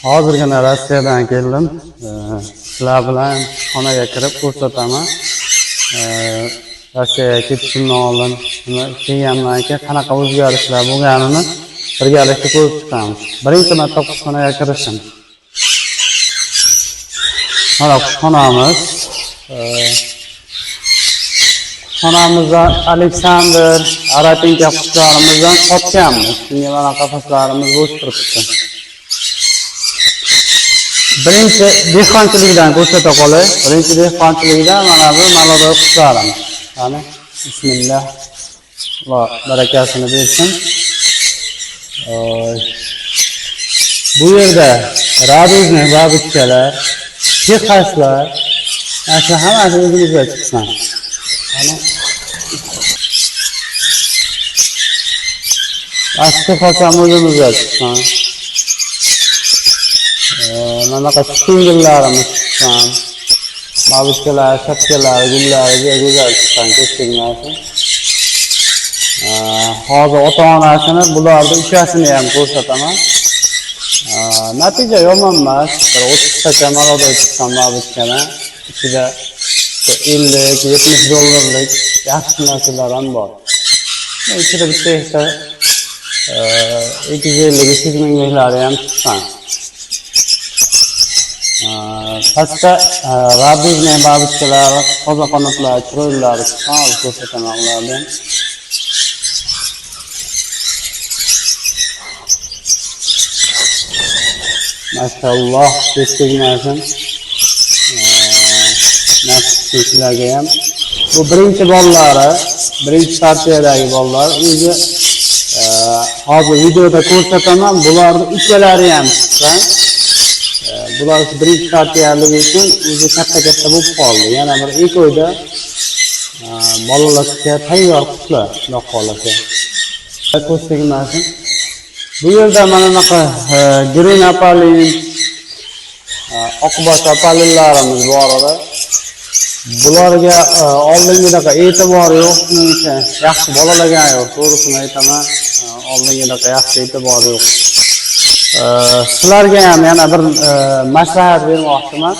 Hozirgina Rossiyadan keldim. Sizlar bilan xonaga kirib ko'rsataman. Rossiyaga ketishimdan oldin kelgandan keyin qanaqa o'zgarishlar bo'lganini birgalikda ko'rib chiqamiz. Birinchi marta qushxonaga kirishim. Mana qushxonamiz. Qushxonamizdan Aleksandr, Aratinka qushlarimizdan sotganmiz. Shunga mana qafaslarimiz bo'sh turibdi. Birinchi dehqonchilikdan ko'rsata qolay. Birinchi dehqonchilikdan mana bu malodoy qushlarimiz. Qani, bismillah. Alloh barakasini bersin. Bu yerda radujniy babuchkalar, texaslar, mana shu hammasi o'zimizda chiqqan. Qani. Texas ham o'zimizda chiqqan. Manaqa singillarimiz chiqqan. Babuchkalar, shapkalar, gullari juda go'zal chiqqan, ko'z tegmasin. Hozir ota-onasini, bularni ukasini ham ko'rsataman. Natija yomon emas. Bir 30 tacha malodoy chiqqan babuchkadan ichida 50-70 dollarlik yaxshi narsalar ham bor. Ichida bitta ikkita 250-300 mingliklari ham chiqqan. Pastda radujniy babuchkalar, toza qanotlar, chiroylilari chiqqan, hozir ko'rsataman ularni ham. Maşalloh, ko'z tegmasin. Nasib sizlarga ham. Bu birinchi bolalari, birinchi partiyadagi bolalar. O'zi hozir videoda ko'rsataman, bularni ukalari ham chiqqan. Bular birinchi partiyaligi uchun o'zi katta-katta bo'lib qoldi. Yana bir 2 oyda bolalarga tayyor qushlar, xudo xolasa. Ko'z tegmasin. Bu yerda mana bunaqa green apalin, oqbosh apalinlarimiz bor edi. Bularga oldingidaqa e'tibor yo'q, shuning uchun yaxshi bolalagan yo'q, to'g'risini aytaman. Oldingidaqa yaxshi e'tibor yo'q. Sizlarga ham yana bir maslahat bermoqchiman.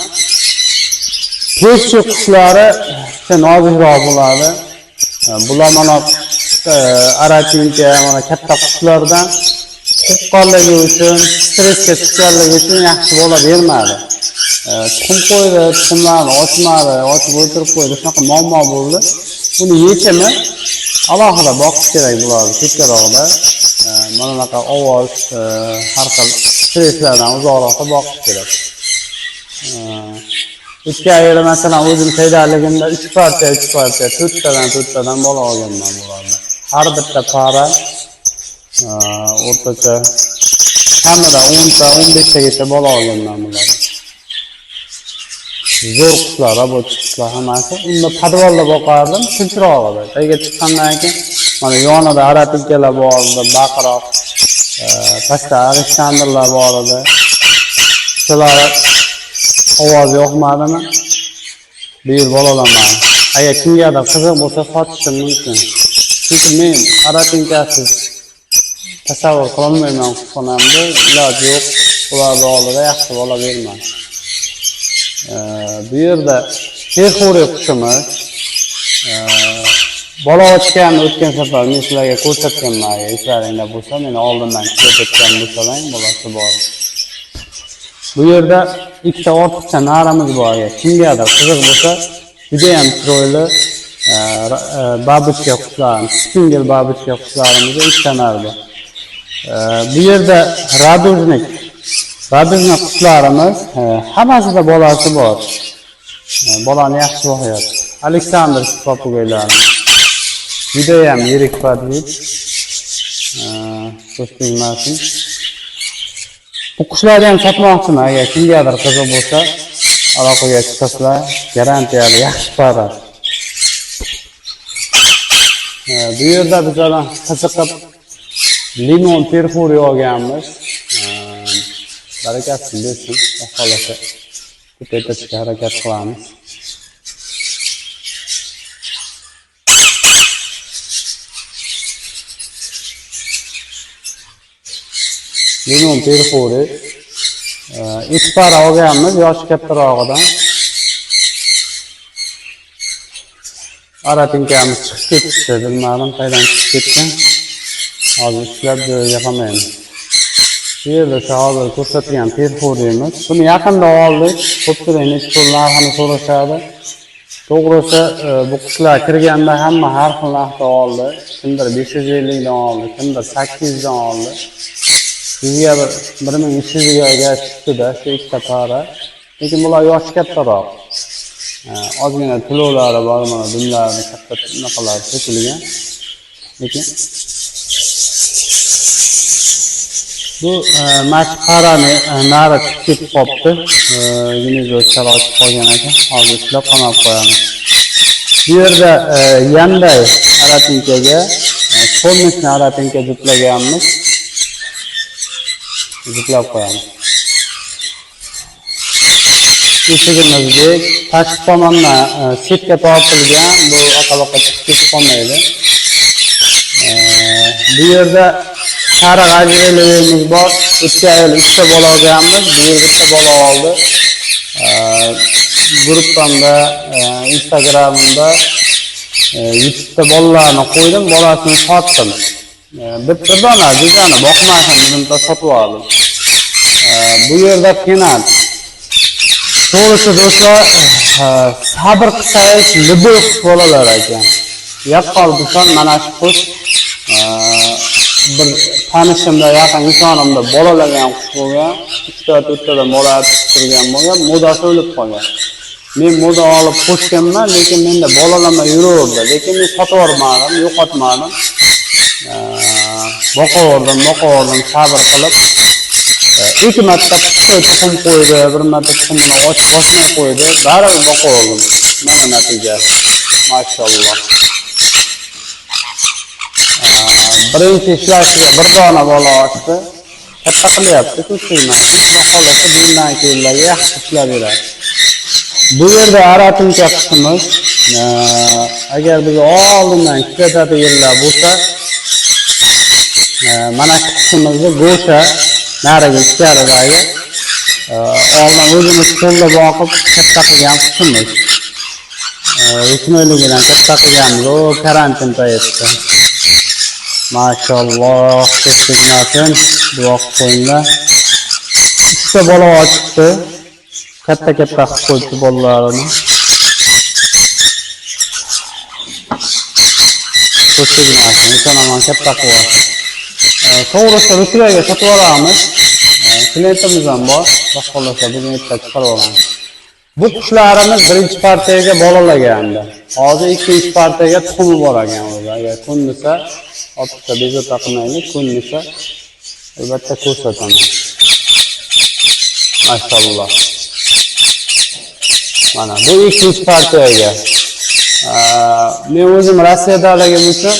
Peshchi qushlari nozikroq bo'ladi. Bular mana aratinka, mana katta qushlardan qo'rqqanligi uchun, stressga tushganligi uchun yaxshi bola bermadi. Tuxum qo'ydi, tuxumlarni ochmadi, ochib o'ltirib qo'ydi. Shunaqa muammo bo'ldi. Buni yechimi alohida boqish kerak bularni chekkarog'ida. Mana bunaqa ovoz, har xil stresslardan uzoqroqda boqish kerak. O'tgan yili masalan o'zim saydarligimda 3 partiya, 3 partiya, 4tadan bola olganman bularni. Har bitta para o'rtacha kamida 10 ta, 15 tagacha bola olganman bularni. Zo'r qushlar, robot qushlar hammasi. Unda podvalda boqardim, tinchroq edi. Tayga chiqqandan keyin mana yonida aratinkalar bor edi, baqiroq, pastda Aleksandrlar bor edi. Shular ovoz yoqmadimi? Bu yil bolalanmadi. Agar kimgadir qiziq bo'lsa sotishim mumkin. Chunki men aratinkasiz tasavvur qilolmayman qushxonamni, iloji yo'q. Ularni oldida yaxshi bola berman. Bu yerda perxuri qushimiz bola ochgan o'tgan safar men sizlarga ko'rsatganman, agar eslaringda bo'lsa, meni oldindan kuzatayotgan bo'lsalar, bolasi bor. Bu yerda ikkita ortiqcha narimiz bor, agar kimgadir qiziq bo'lsa, juda ham chiroyli babuchka qushlarimiz, spingel babuchka qushlarimiz ikkita nar bor. Bu yerda radujnik qushlarimiz hammasida bolasi bor. Bolani yaxshi boqyapti. Aleksandr popugaylarimiz juda ham yirik podvid. Ko'z tegmasin. Bu qushlarni ham sotmoqchiman, agar kimgadir qiziq bo'lsa, aloqaga chiqasizlar, garantiyali yaxshi para. Bu yerda bizlardan qiziqib limon perxuri olganmiz. Barakasini bersin, xudo xolasa ko'paytirishga harakat qilamiz. Limon perxuri Ikki para olganmiz, yoshi kattarog'idan. Aratinkamiz chiqib ketdi, bilmadim qaydan chiqib ketgan. Hozir ishlab joyiga qo'ymaymiz. Bu yerda o'sha hozir ko'rsatgan perxurimiz. Buni yaqinda oldik. Ko'pchilik necha pul narxini so'rashadi. To'g'risi, bu qushlar kirganda hamma har xil narxda oldi. Kimdir 550 dan oldi, kimdir 800 dan oldi. Bizga bir 1300 ga tushdi-da shu ikkita para. Lekin bular yoshi kattaroq. Ozgina to'lovlari bor, mana dumlarini katta bunaqalari to'kilgan. Lekin bu mashqarani nari chiqib ketib qolibdi. Gnezdo ochib qolgan ekan. Hozir ishlab qamab qo'yamiz. Bu yerda yanday aratinkaga solnechni aratinka juplaganmiz. Juplab qo'yamiz. Eshigimizdek tashqi tomondan setka tortilgan, bu aqaloqqa chiqib ketib qolmaydi. Bu yerda sariq ajraluvimiz bor. O'tgan yil 3 ta bola olganmiz, bu yil bitta bola oldi. Gruppamda, Instagramimda YouTube'da bolalarni qo'ydim, bolasini sotdim. Bitta dona jo'jani boqmasin dedim, sotib oldim. Bu yerda penat. To'g'risi do'stlar, sabr qilsangiz любой qush bolalar ekan. Yaqqol desam, mana shu qush bir tanishimda, yaqin insonimda bolalagan qush bo'lgan, 3ta 4tadan bola turgan bo'lgan, modasi o'lib qolgan. Men moda olib qo'shganman, lekin menda bolalama yuraverdi. Lekin men sotib yubormadim, yo'qotmadim. Boqaverdim, sabr qilib. 2 marta tuxum qo'ydi, 1 marta tuxumini ochib bosmay qo'ydi, baribir boqaverdim. Mana natijasi. Mashalloh. Birinchi ishlashiga bir dona bola ochdi. Katta qilyapti, ko'chirma. Xudo xolasa bundan keyinlarga yaxshi ishlab beradi. Bu yerda aratinka qushimiz, agar biz oldindan kuzatadiganlar bo'lsa, mana shu qushimizni go'sha narigi ichkaridagi oldin o'zimiz qo'lda boqib katta qilgan qushimiz. Ruchnoyligidan katta qilganmiz, u karantin paytida. Mashalloh, ko'z tegmasin, duo qilib qo'yinglar. 3 ta bola ochibdi. Katta-katta qilib qo'yibdi bolalarini. Ko'z tegmasin, eson-omon katta qilib olsin. To'g'risi ruchkaga sotib olamiz. Klientimiz ham bor. Xudo xohlasa bugun erta chiqarib olamiz. Bu qushlarimiz birinchi partiyaga bolalagandi. Hozir ikkinchi partiyaga tuxumi bor ekan o'zi. Agar ko'nmasa, ortiqcha bezovta qilmaylik, ko'nmasa albatta ko'rsataman. Mashalloh. Mana bu ikkinchi partiyaga. Men o'zim Rossiyadaligim uchun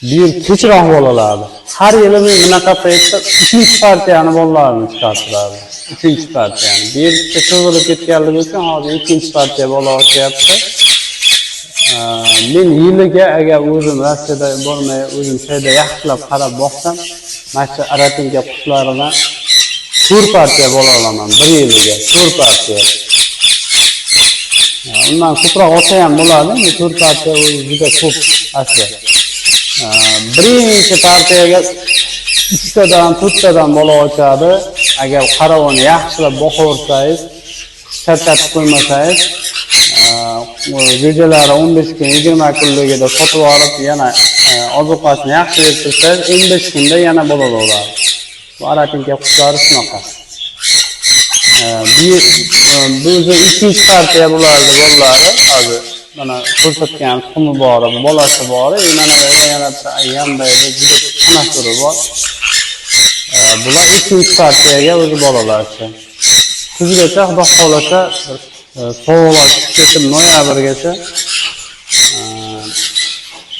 bir yil kechroq bolalardi. Har yili men bunaqa paytda 3-chi partiyani bolalarini chiqartirardim. 3-chi partiyani. Bir yil cho'zilib ketganligi uchun hozir 2-chi partiya bola ochyapti. Men yiliga agar o'zim Rossiyada bormay, o'zim shayda yaxshilab qarab boqsam, mana shu aratinka qushlaridan 4 partiya bola olaman bir yiliga, 4 partiya. Undan ko'proq olsa ham bo'ladi, endi 4 partiya o'zi juda ko'p asli. Birinchi partiyaga 3 tadan, 4 tadan bola ochadi. Agar qarovini yaxshilab boqaversangiz, charchatib qo'ymasangiz, jo'jalari 15 kun, 20 kunligida sotib olib, yana ozuqasini yaxshi berib tursangiz, 15 kunda yana bolalaveradi. Bu aratinka qushlari shunaqa. Bu o'zi ikkinchi partiya bularni bolalari hozir mana ko'rsatgan tuxumi bor, bolasi bor, mana bu yerda yana bitta yandayda juda tanasuri bor. Bular ikkinchi partiyaga o'zi bolalarchi. Kuzgacha Xudo xohlasa sovuqlar tushib ketib noyabrgacha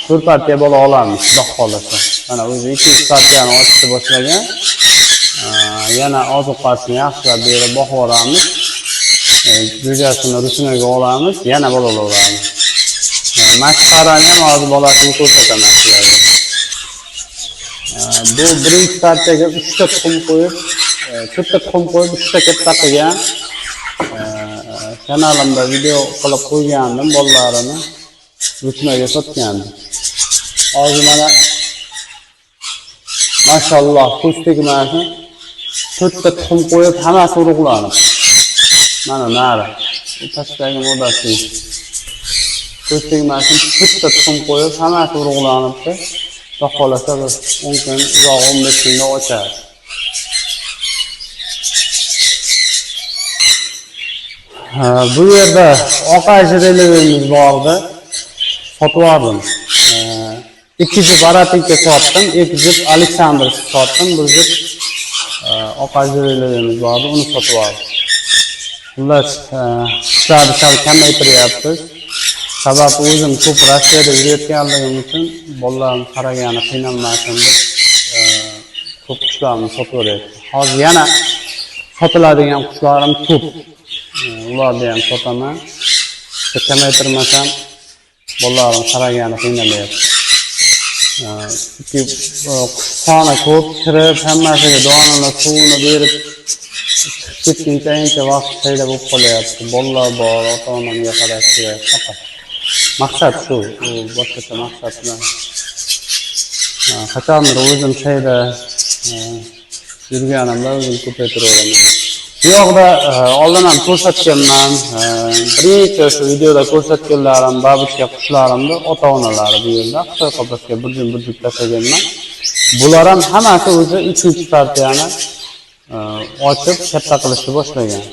4 partiya bola olamiz, Xudo xohlasa. Mana o'zi ikkinchi partiyani ochishni boshlagan. Yana ozuqasini yaxshilab berib boqib yuboramiz. Jo'jasini rusuniga olamiz, yana bolalaveramiz. Mashqarani ham hozir bolasini ko'rsataman sizlarga. Bu birinchi partiyaga 3 ta tuxum qo'yib, To'rtta tuxum qo'yib, 3ta katta qilgan. Kanalimda video qilib qo'ygandim bolalarini. Ruchnaga sotgandim. Hozir mana mashalloh ko'z tegmasin. 4ta tuxum qo'yib, hammasi urug'lanib. Mana nari. Pastdagi modasi. Ko'z tegmasin, 4ta tuxum qo'yib, hammasi urug'lanibdi. Xudo xolasa bir 10 kun, uzoq 15 kunda ochadi. Bu yerda oq ajralimiz bordi. Sotib oldim. 2 jup Aratinka sotdim, 2 jup Aleksandr sotdim, 1 jup oq ajralimiz bordi, uni sotib oldim. Xullas, qushlarni sal kamaytiryapmiz. Sabab o'zim ko'p Rossiyada yurayotganligim uchun bolalarim qaragani qiynalmasin deb ko'p qushlarni sotib yuboryapman. Hozir yana sotiladigan qushlarim ko'p. Ularni ham sotaman. Kamaytirmasam bolalarim qaragani qiynalyapti. Chunki qush soni ko'p, kirib hammasiga donini, suvini berib chiqib ketguncha ancha vaqt paydo bo'lib qolyapti. Bolalar bor, ota-onamga qarash kerak. Faqat maqsad shu, boshqacha maqsad bilan. Qachondir o'zim shayda yurganimda o'zim ko'paytiraveraman. Bu yoqda oldin ham ko'rsatganman, birinchi shu videoda ko'rsatganlarim babushka qushlarimni ota-onalari bu yerda Xitoy qafasga bir jum bir jup tashlaganman. Bular ham hammasi o'zi 3-chi partiyani ochib katta qilishni boshlagan.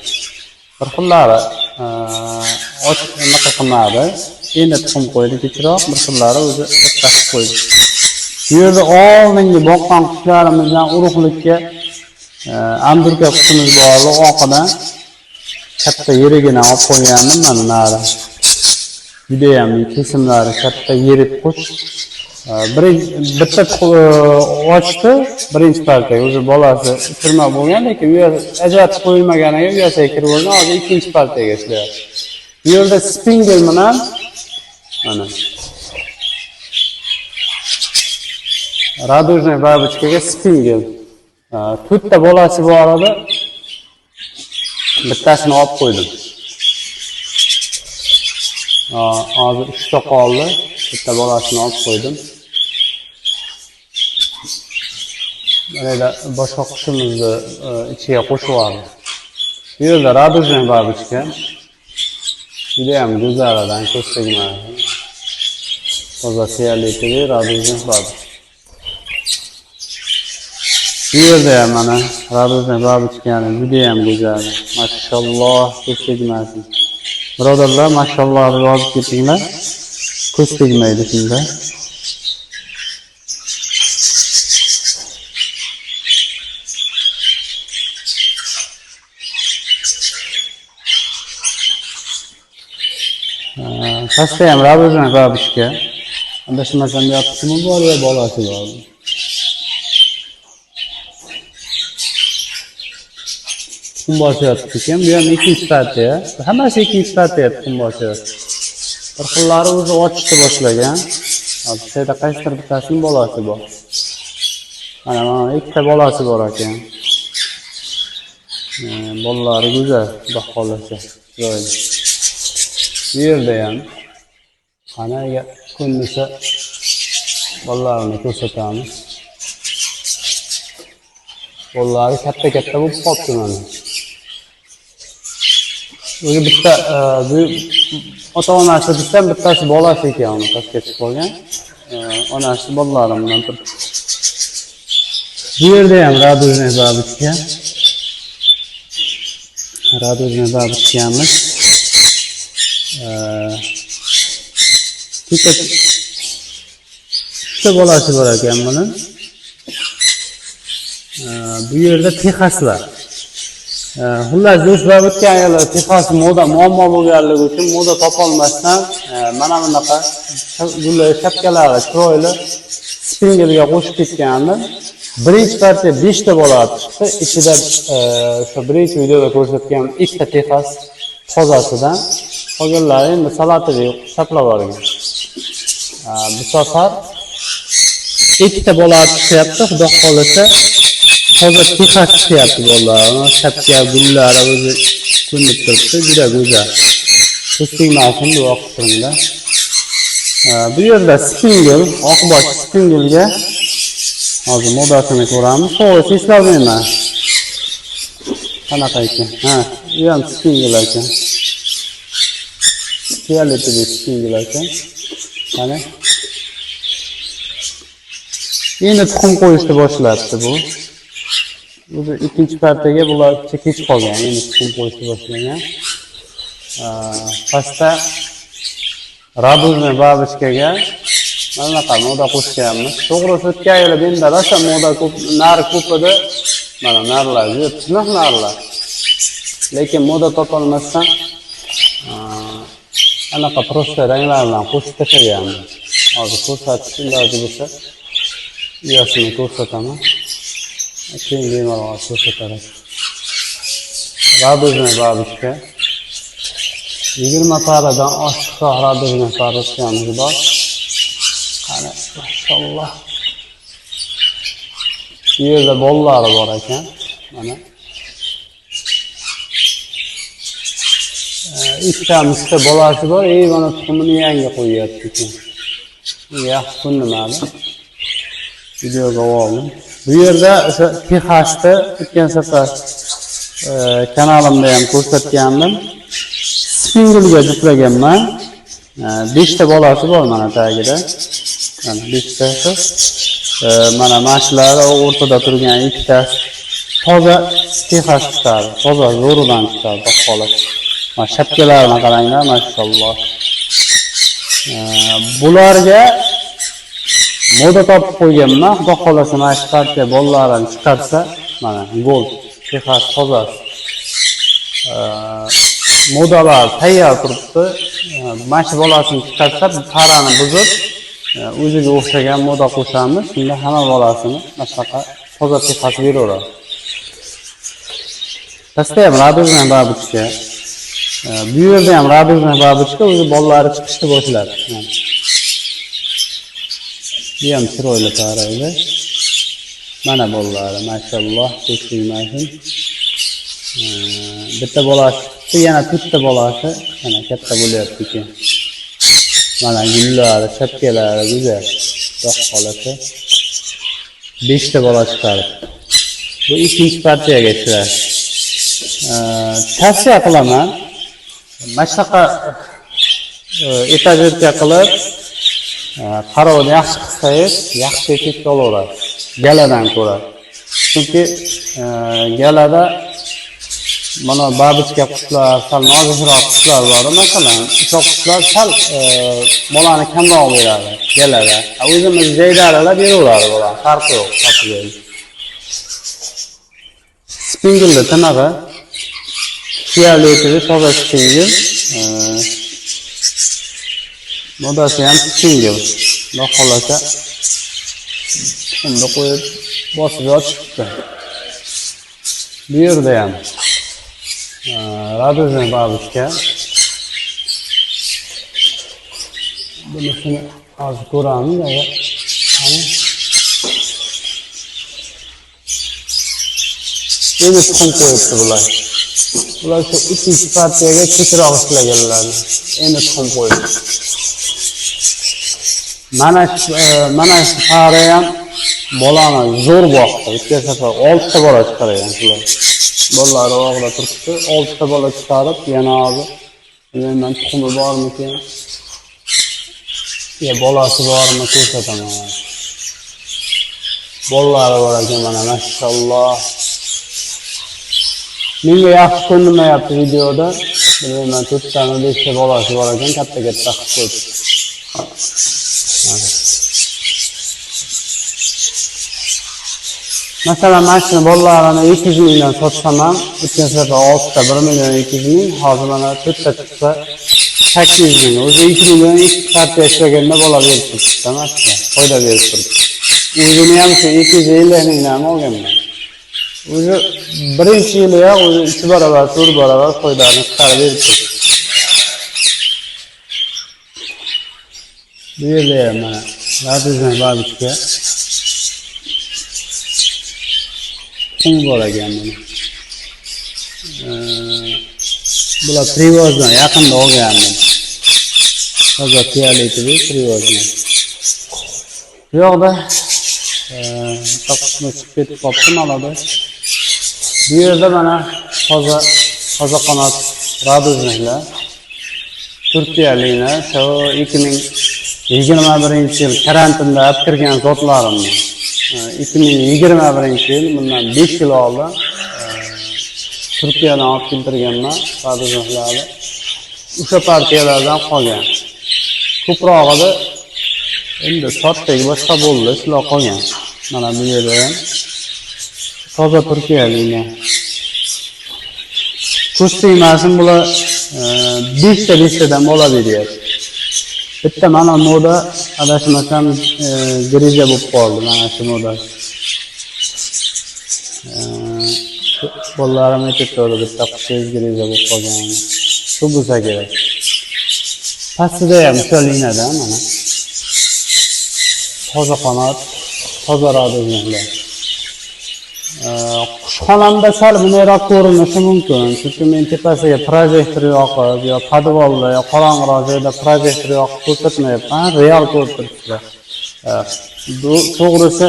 Bir xillari ochib nima qilmadi, endi tuxum qo'ydi kechroq, bir xillari o'zi katta qilib qo'ydi. Bu yerda oldingi boqqan qushlarimizdan urug'likka andurka qushimiz bordi, oqidan katta yerigini olib qo'ygandim mana nari. Judayam kesimlari katta yerik qush. Bitta ochdi birinchi partiya, o'zi bolasi uchirma bo'lgan, lekin u ajratib qo'yilmaganiga uyasiga kirib bo'lgan, hozir ikkinchi partiyaga ishlayapti. Bu yerda spingel bilan mana radужный babuchkaga spingel. 4ta bolasi bor edi. Bittasini olib qo'ydim. Hozir 3 ta qoldi. Bitta bolasini olib qo'ydim. Mana boshqa qushimizni ichiga qo'shib yubordim. Bu yerda radужный babuchka. Juda ham go'zalidan ko'z tegmadi. Toza fioletoviy radужный babuchka. Bu yerda ham mana radужный babuchkani juda ham go'zal. Mashalloh, ko'z tegmasin. Birodarlar, mashalloh deb yozib ketinglar. Ko'z tegmaydi shunda. Pastda ham radужный babuchka. Adashmasam yo tuxumi bor yo bolasi bor. Tuxum bosyapti ekan. Bu ham ikkinchi partiya. Hammasi ikkinchi partiya tuxum bosyapti. Bir xillari o'zi ochishni boshlagan. Hozir shu yerda qaysidir bittasining bolasi bor. Mana ikkita bolasi bor ekan. Bolalari go'zal, xudo xolasa. Chiroyli. Bu yerda ham qani agar ko'rinsa bolalarini ko'rsatamiz. Bolalari katta-katta bo'lib qolibdi mana. O'zi bitta bu ota-onasi bitta, bittasi bolasi ekan, uni pastga chiqib qolgan. Onasi bolalari bilan turibdi. Bu yerda ham radужный babuchka. Radужный babuchkamiz. Bitta uchta bolasi bor ekan buni. Bu yerda Texaslar. Xullas, do'stlar, o'tgan yili Texas moda muammo bo'lganligi uchun moda topolmasdan mana bunaqa gullar shapkalari chiroyli spingelga qo'shib ketgandi. Birinchi partiya 5 ta bola chiqdi. Ichida o'sha birinchi videoda ko'rsatgan 2 ta Texas tozasidan, qolganlari endi salatiga shaplab yuborgan. Bu safar 2 ta bola chiqyapti, xudo xolasa. Toza Texas chiqyapti bolalar. Shapka gullari o'zi ko'rinib turibdi, juda go'zal. Ko'z tegmasin, duo qilib turinglar. Bu yerda spingel, oqbosh spingelga hozir modasini ko'ramiz. To'g'ri eslolmayman. Qanaqa ekan? Ha, bu ham spingel ekan. Fioletoviy spingel ekan. Qani? Endi tuxum qo'yishni boshlabdi bu. O'zi ikkinchi partiyaga bular kech qolgan, endi tuxum qo'yishni boshlagan. Pastda радужный babushkaga mana bunaqa moda qo'shganmiz. To'g'risi o'tgan yili menda rosa moda ko'p, nar ko'p edi. Mana narlar, juda tiniq narlar. Lekin moda topolmasdan anaqa prosta ranglar bilan qo'shib tashlaganmiz. Hozir ko'rsatish iloji bo'lsa, uyasini ko'rsataman. Keyin bemalol ko'rsatamiz. Радужный babushka. 20 paradan oshiqroq радужный babushkamiz bor. Qani, mashalloh. Bu yerda bolalari bor ekan. Mana. Ikkita bolasi bor, mana tuxumini yangi qo'yyapti ekan. Yaxshi ko'rinmadi. Videoga oldim. Bu yerda o'sha Texasda o'tgan safar kanalimda ham ko'rsatgandim. Spingelga juftlaganman. 5 ta bolasi bor mana tagida. Mana 5 tasi. Mana shular o'rtada turgan ikkitasi toza Texas chiqadi. Toza zo'ridan chiqadi, xolos. Mana shapkalarini qaranglar, mashalloh. Bularga moda topib qo'yganman. Xudo xolasa mana shu partiya bolalarini chiqarsa, mana gold Texas tozasi. Modalar tayyor turibdi. Mana shu bolasini chiqarsa, parani buzib, o'ziga o'xshagan moda qo'shamiz. Shunda hamma bolasini mana shunaqa toza Texas beraveradi. Pastda ham радужный babushka. Bu yerda ham радужный babushka o'zi bolalari chiqishni boshladi. Bu ham chiroyli para edi. Mana bolalari, mashalloh, ko'z tegmasin. Bitta bolasi chiqdi, yana to'rtta bolasi mana katta bo'lyapti ekan. Mana gullari, shapkalari go'zal. Xudo xolasa 5 ta bola chiqardi. Bu ikkinchi partiyaga ishlash. Tavsiya qilaman. Mana shunaqa etajerka qilib, qarovni yaxshi qilsangiz, yaxshi effekt olaveradi. Galadan ko'ra. Chunki galada mana babushka qushlar, sal nozikroq qushlar bor. Masalan, o'sha qushlar sal bolani kamroq beradi galada. O'zimiz jaydarilar beraveradi bolani, farqi yo'q, topib. Spingelda tinig'i fioletoviy toza spingel. Modasi ham spingel. Xudo xolasa tuxumni qo'yib bosib yotishibdi. Bu yerda ham радужный babushka. Bunisini hozir ko'ramiz. Qani. Endi tuxum qo'yibdi bular. Bular shu ikkinchi partiyaga kechroq ishlaganlar. Endi tuxum qo'yibdi. Mana shu pari ham bolani zo'r boqdi. O'tgan safar 6 ta bola chiqargan shular. Bolalari o'g'la turibdi. 6 ta bola chiqarib, yana hozir bilmayman tuxumi bormikan? Ya bolasi bormi ko'rsataman. Bolalari bor ekan mana, mashalloh. Menga yaxshi ko'rinmayapti videoda. Bilmayman, 4 tami 5 ta bolasi bor ekan, katta-katta qilib qo'yibdi. Masalan, mana shuni bolalarini 200 mingdan sotsam ham, o'tgan safar 6 ta 1 million 200 ming, hozir mana 4 ta chiqsa 800 ming. O'zi 2 million ikki partiya ishlaganda bola berib turibdi, emasmi? Foyda berib turibdi. O'zini ham shu 250 mingdan olganman. O'zi birinchi yiliyoq o'zi 3 barobar, 4 barobar foydani chiqarib berib turibdi. Bu yerda ham mana радужный babushka. Tuxumi bor ekan buni. Bular privozdan yaqinda olgandim. Toza fioletoviy privozdan. Bu yoqda bitta qismi chiqib ketib qolibdi malada. Bu yerda mana toza qanot raduzniklar. Turkiyaliklar shu 2021-yil karantinda olib kirgan zotlarimni. 2021-yil bundan 5 yil oldin Turkiyadan olib keltirganman raduzniklarni. O'sha partiyalardan qolgan. Ko'prog'ida endi sotdik, boshqa bo'ldi, shular qolgan. Mana bu yerda ham toza turkiyaliklar. Ko'z tegmasin, bular 5ta 5tadan bola beryapti. Bitta mana moda adashmasam griza bo'lib qoldi, mana shu moda. Bolalarim aytib turdi, bitta qushingiz griza bo'lib qolgan. Shu bo'lsa kerak. Pastida ham o'sha liniyada mana. Toza qanot, toza raduzniklar. Qushxonamda sal bunayroq ko'rinishi mumkin, chunki men tepasiga projektor yoqib, yo podvalda, yo qorong'iroq joyda projektor yoqib ko'rsatmayapman, real ko'rib turibsizlar. Bu to'g'risi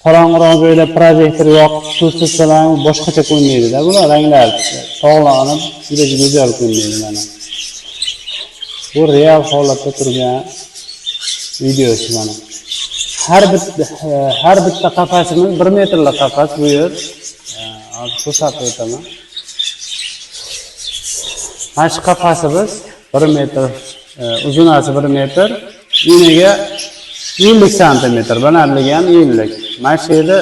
qorong'iroq joyda projektor yoqib ko'rsatsalar boshqacha ko'rinadi-da, bular ranglar tog'lanib juda go'zal ko'rinadi mana. Bu real holatda turgan videosi mana. Har bitta qafasimiz 1 metrlik qafas bu yer. Hozir ko'rsatib o'taman. Mana shu qafasimiz 1 metr, uzunasi 1 metr, eniga 50 santimetr, balandligi ham 50. Mana shu yerda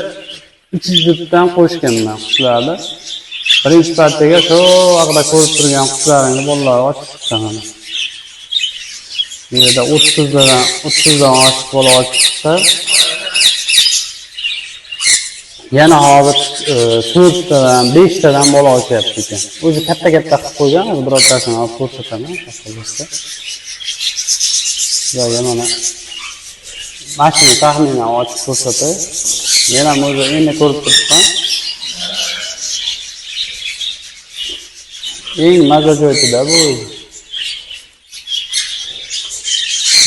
300 jufdan qo'shganman qushlarni. Birinchi partiyaga shu vaqtda ko'rib turgan qushlarimni bolalar ochib chiqqan mana. Bu yerda 30dan oshiq bola ochib chiqdi. Yana hozir 4tadan, 5tadan bola ochyapti ekan. O'zi katta-katta qilib qo'ygan, hozir birortasini olib ko'rsataman. Sizlarga mana shuni taxminan ochib ko'rsatay. Men ham o'zi endi ko'rib turibman. Eng maza joyida bu.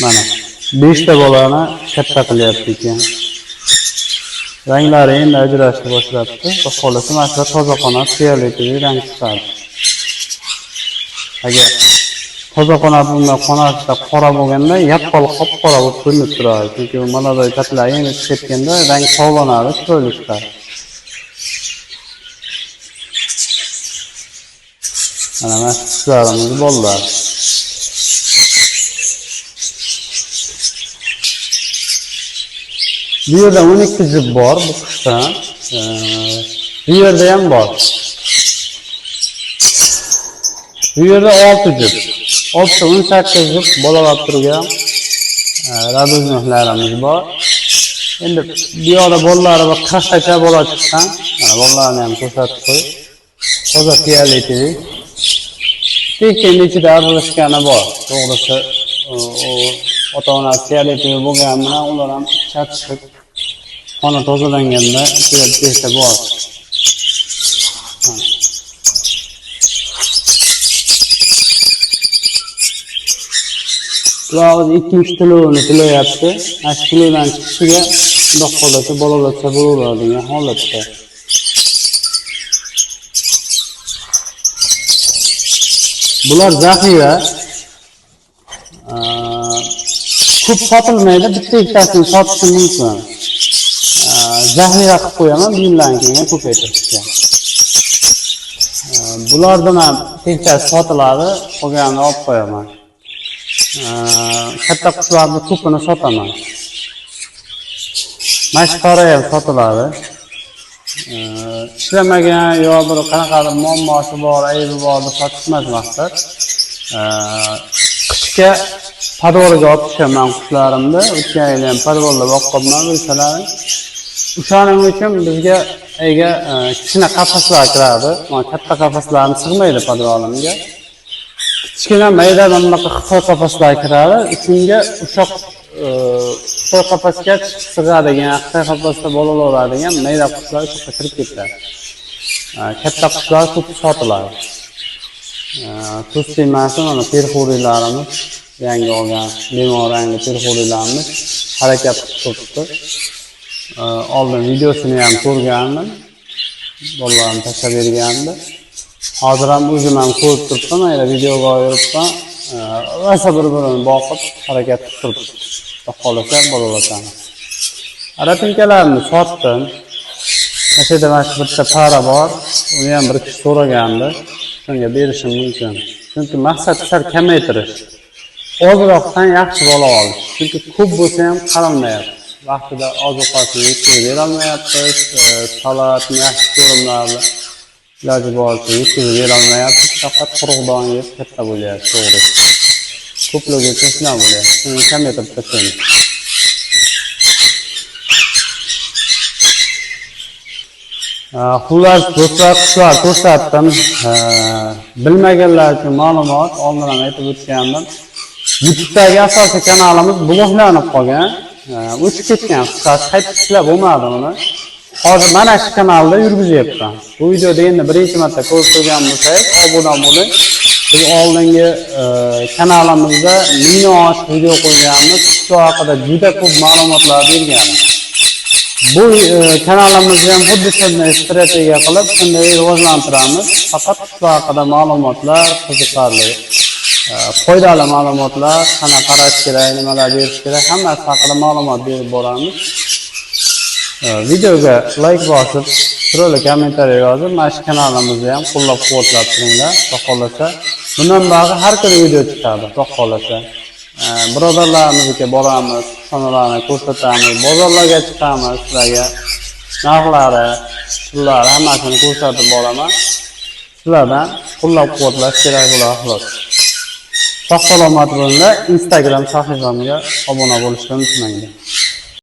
Mana 5 ta bolani katta qilyapti ekan. Ranglari endi ajrashni boshlabdi. Xudo xolasa mana shu toza qanot fioletoviy rang chiqadi. Agar toza qanot bundan qanotda qora bo'lganda yaqqol qop-qora bo'lib ko'rinib turadi. Chunki manaday patlar endi chiqib ketganda rang tovlanadi, chiroyli chiqadi. Mana shu qushlarimiz bolalar. Bu yerda 12 juft bor bu qushdan. Bu yerda ham bor. Bu yerda 6 juft. 18 juft bolalab turgan raduzniklarimiz bor. Endi bu yoqda bolalari bir 40 tacha bola chiqqan. Mana bolalarni ham ko'rsatib qo'y. Toza fioletoviy. Tekin ichida aralashgani bor. To'g'risi, u ota-onasi fioletoviy bo'lgani bilan ular ham chatishib xona tozalanganda ichida bitta bor. Bular hozir ikkinchi to'lovini to'layapti. Mana shu to'lovdan chiqishiga xudo xohlasa bolalarcha bo'laveradigan holatda. Bular zaxira. Ko'p sotilmaydi, bitta ikkitasini sotishim mumkin. Zaxira qilib qo'yaman, bu yildan keyin ko'paytirishga. Bulardan ham tekkasi sotiladi, qolganini olib qo'yaman. Katta qushlarni ko'pini sotaman. Mashqara ham sotiladi. Ishlamagan yo bir qanaqadir muammosi bor, aybi bor deb sotish emas maqsad. Qishga podvolga olib tushaman qushlarimni. O'tgan yil ham podvolda boqqanman, bilsalaring. O'shaning uchun bizga ega kichkina qafaslar kiradi. Mana katta qafaslarni sig'maydi podvolimga. Kichkina mayda mana bunaqa xitoy qafaslar kiradi. Shunga o'sha Xitoy qafasga sig'adigan, Xitoy qafasida bolalar oladigan mayda qushlar o'sha yoqqa kirib ketadi. Katta qushlar ko'p sotiladi. Tuz tegmasi mana perxuriylarimiz, yangi olgan limon rangli perxuriylarimiz harakat qilib turibdi. Oldin videosini ham ko'rgandim. Bolalarim tashlab bergandi. Hozir ham o'zim ham ko'rib turibman, mayda videoga olib. Rosa bir-birini boqib harakat qilib turibdi. Xudo xohlasa bolalatamiz. Aratinkalarni sotdim. Mana shu yerda mana shu bitta para bor. Uni ham bir kishi so'ragandi. Shunga berishim mumkin. Chunki maqsad sal kamaytirish. Ozroqdan yaxshi bola olish. Chunki ko'p bo'lsa ham qaralmayapti. Vaqtida oziq-ovqatni yetkazib berolmayapmiz, salatni yaxshi ko'rinadi. Iloji boricha yetkazib berolmayapmiz. Faqat quruq don yeb katta bo'lyapti, to'g'ri. Ko'pligi uchun shunaqa bo'lyapti. Shuni kamaytirib tashlaymiz. Xullas, do'stlar, qushlar ko'rsatdim. Bilmaganlar uchun ma'lumot, oldin ham aytib o'tgandim. YouTube'dagi asosiy kanalimiz bloklanib qolgan. O'chib ketgan, qisqasi qaytib ishlab bo'lmadi uni. Hozir mana shu kanalda yurgizyapman. Bu videoda endi birinchi marta ko'rib turgan bo'lsangiz, obuna bo'ling. Biz oldingi kanalimizda 1000dan oshiq video qo'yganmiz. Qushlar haqida juda ko'p ma'lumotlar berganmiz. Bu kanalimizni ham xuddi shunday strategiya qilib, shunday rivojlantiramiz. Faqat qushlar haqida ma'lumotlar qiziqarli, foydali ma'lumotlar, qanaqa qarash kerak, nimalar berish kerak, hammasi haqida ma'lumot berib boramiz. Videoga like bosib, chiroyli kommentariy yozib, mana shu kanalimizni ham qo'llab-quvvatlab turinglar, xudo xohlasa. Bundan bog'i har kuni video chiqadi, xudo xohlasa. Birodarlarimizga boramiz, xonalarni ko'rsatamiz, bozorlarga chiqamiz, sizlarga narxlari, pullari hammasini ko'rsatib boraman. Sizlardan qo'llab-quvvatlash kerak bo'ladi xolos. Sog' salomat bo'linglar. Instagram sahifamga obuna bo'lishni unutmanglar.